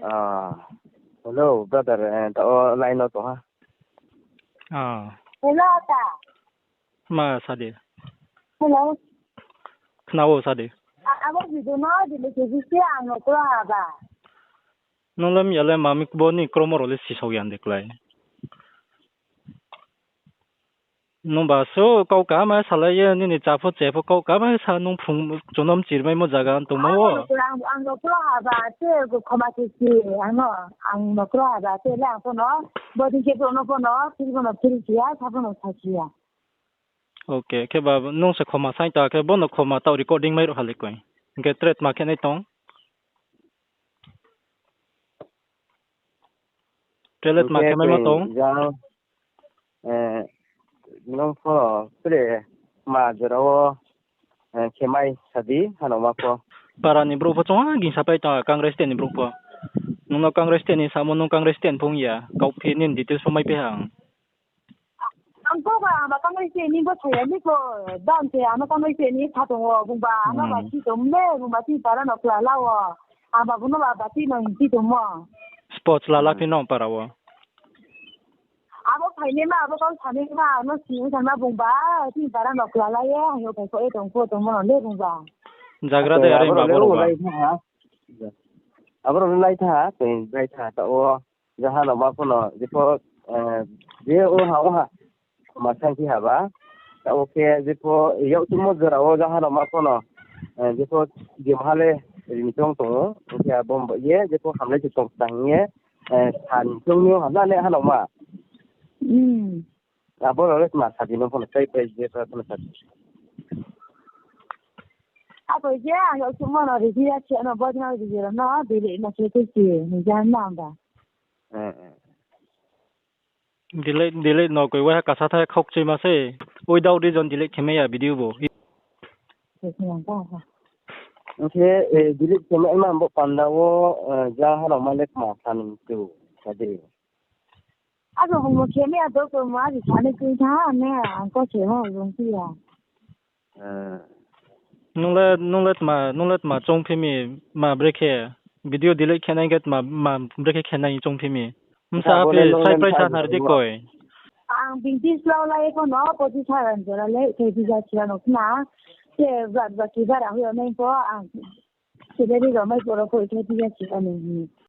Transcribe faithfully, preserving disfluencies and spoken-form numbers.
Ah, hello, brother, eh, ta o line no tong ha. Ah. Hello, ta. Ma sa di. Hello. Khna o sa di. A-, abo video no delete khe di se ang no kro ha ba. Nung le mya le ma mi bo ni kromo rao le sisao ya de klái. Nungba so kau kama salai ye, nini cha pho che pho kau kama sa nung phrung chunom chirmaimo zaga tongmo o. Ang, ang no kro ha ba, te khoma khe si, ang no, ang no kro ha ba, te le ang pho no, bodei khe pho no pho no, phil pho no phil si ya, sa pho no sa si ya. Okay, khe ba nung se khoma saing ta, khe bo no khoma tao recording mai ruh ha le koi. Hing khe threat ma khe nai tong. Threat ma khe mai ma tong. Jang, eh, nung pho tre ma jora wo, eh, khe mai sa di, hano ma pho. Para ni brouh pho chung ha gingsa pai tong, Congress state ni brouh pho. Nung no Congress state ni samo nung Congress state phung ya, kau phi nini details pho mai pai ha ang. Ang kau ba, ang ba Congress state ni bo sa ya ni ko, dan se, ang no Congress state ni sa tong o, bung ba, ang no ba si tong le, bung ba si para no kla la o. Ang ba bung no ba, ba si no si tong mo. Sports la la phi no para wo. Abo phai ni ma, abo kau sa ni ma, ang no si ong sa ma bung ba, si para no kla la ye, ang yo phai kho ye tong kho tong mo no le bung ba. Jagra de are ma abo rao le lai tha ha. Abo rao le lai tha ha, tei lai tha ha, ta o. Jaha no ma pho no, jepho, eh, je o ha, o ha. Ma saing phi ha ba. Ta o khe jepho, yak chumo jora o jaha no ma pho no, eh, jepho, je maha le, rini tong tong o. O khe abo ba ye, jepho hamlai se tong tang ye, eh, san tong ni o ha na ne ha no ma. Hmm. Abo rao le tma sa di no pho no, tai pai je pho no sa di. Abo je, ang yak chumo no, ri ya se no, bo no, ri ya no, delete no khe khe si, ni jan na ba. Eh, eh. Delete, delete no koi waiha kasa tha khaukchoi ma se. Without reason delete khe mai ya video bo. Hing khe, eh, delete khe mai ma bo panda wo, eh, jaha rao ma le kma sa ni tu, sa di. Abo bung mo khe mai ya do ko ma, ri sa ni tu tha ne, ang ko se mo, bung si ya. Eh. Nung le, nung le tma, nung le tma choung phi mi ma brekhe video delete khe nai khe tma, ma brekhe khe nai choung phi mi. Msa ha phi, surprise ha nari di koi. Ang bini slao lai pho no, pochis hajar jora le, khe phi ja sira no khna. Khe bad baki bara hui nai pho, ang salary rao mai pho rao koi khe phi ja sira no.